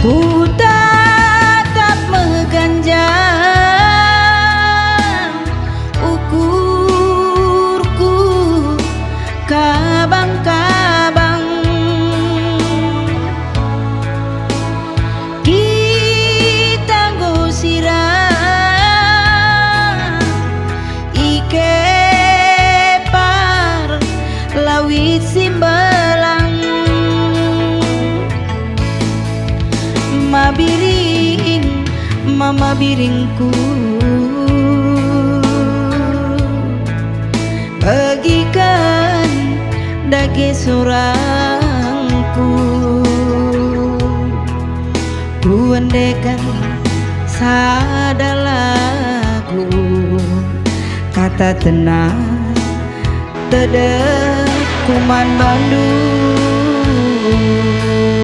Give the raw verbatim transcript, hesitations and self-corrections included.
Kutatap meganjang ukurku kabang-kabang. Kita enggo sirang i kepar lawit si mbelang. Mabiring, mama biringku, begiken dage sorangku. Kuendeken sada lagu, kata tenang, tedehku man bandu.